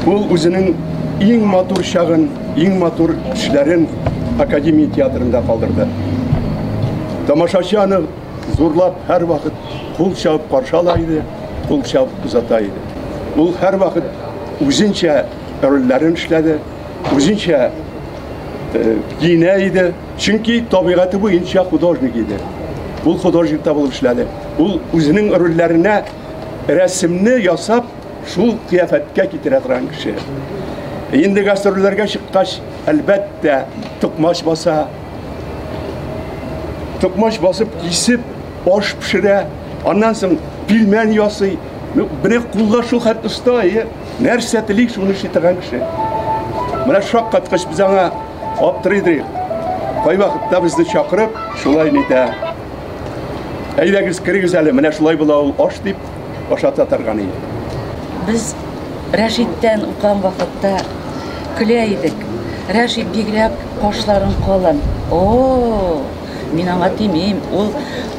Ул үзенең иң матур чагын, иң матур эшләрен Академия театрында калдырды. Тамашачы аны зурлап һәрвакыт кул чабып каршы ала иде, кул чабып озата иде. Ул һәрвакыт үзенчә рольләрен эшләде, үзенчә киенә иде. Чөнки табигате буенча художник иде. Ул художник та булып эшләде. Ул үзенең рольләренә рәсемне ясап, шул кыяфәткә китерә торган кеше. Инде гастрольләргә чыккач, әлбәттә, токмач баса. Токмач басып, кисеп, аш пешерә. Аннан соң пилмән ясый. Ну, менә кулда шул хәтле оста, е. Нәрсә тели, шуны эшли торган кеше. Менә шаккаткыч, без аңа аптырыйдык. Кайвакытта безне чакырып, шулай нитә. Әйдәгез, керегез әле, менә шулай була ул аш дип ашата торган иде. Без Рәшиттән укыган вакытта көлә идек. Рәшит бигрәк кашларын калын. О, мин аңа тимим. Ул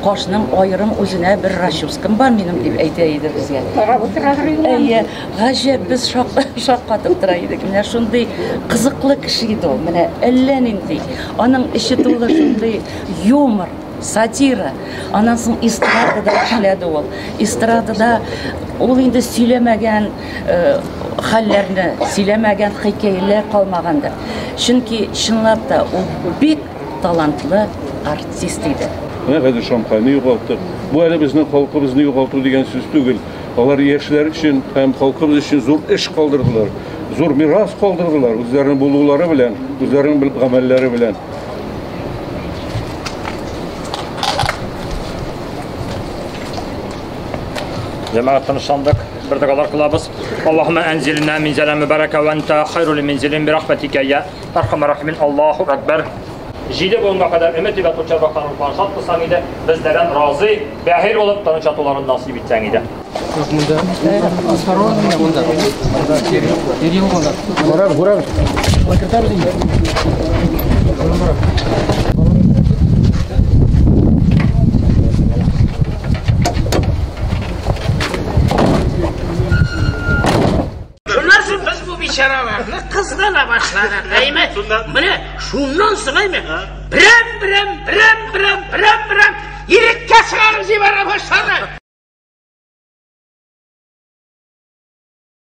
кашның аерым үзенә бер расческам бар минем дип әйтә иде безгә. Карап утырадыр инде. Әйе, гаҗәп, без шаккатып тора идек. Менә шундый кызыклы кеше иде ул. Менә әллә нинди. Аның эче тулы шундый юмор, сатира. Аннан соң эстрадада эшләде ул. Эстрадада ул инде сөйләмәгән хәлләрне, сөйләмәгән хикәяләр калмагандыр. Чөнки чынлап та ул бик талантлы артист иде. Менә хәзер Шамкайны югалттык. Бу әле безнең халкыбызны югалту дигән сүз түгел. Алар яшьләр өчен һәм халкыбыз өчен зур эш калдырдылар. Зур мирас калдырдылар үзләренең булулары белән, үзләренең гамәлләре белән. Җәмәгать тынычландык. Бер догалар кылабыз. Аллаһумма әнзилна минзәлән мөбарәкә вә анта хайрул минзилин бирахмәтикә я архамар рахимин. Аллаһу акбар. Җиде буынга кадәр өмет итеп ятучы рухларын шат кылсаң иде, безләрдән разый, бәһир булып тыныч ятуларын насыйп итсәң иде. Шуннан соң без бу бичараларны кызгана башладык, әйме? Менә шуннан соң, әйме? Берәм-берәм, берәм-берәм, берәм-берәм иреккә чыгарып җибәрә башладык.